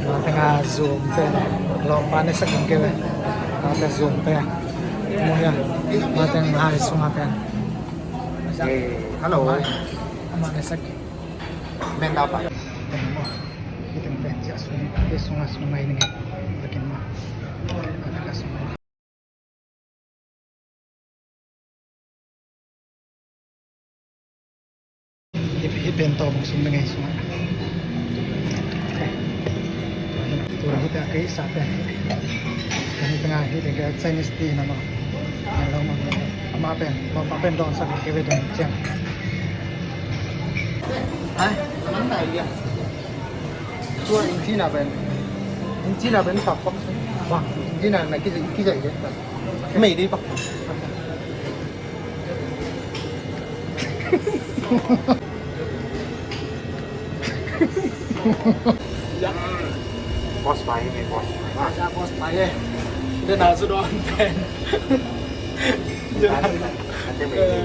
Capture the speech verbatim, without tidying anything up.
Mate nga zum pen lawmpa ne sak in keve. Mate zum pen. Mo ya. Mate nga hai sunga pen. Eh, hello. Ama ne sak. Menda pa. Pen mo. Iteng pen ya sung. Sunga sunga ini. Lakin ma. Kata ka sunga. Hih, hih pen tawh bang sum na ngei sungah. Tua hih tengah kei sa pen. Hih tengah hih tengah Chinese tea na ma. Amah pen, amah pen dawn sak kei ve dawn ciang. Ai, nang nai liang. Tua in China pen, in China pen pak pak. Wah, in China na kizai, kizai de. Mei de pak. Boss pai, mei boss. Ah, boss pai eh. Dia nak sudah pen. Dia nak. Nanti mei.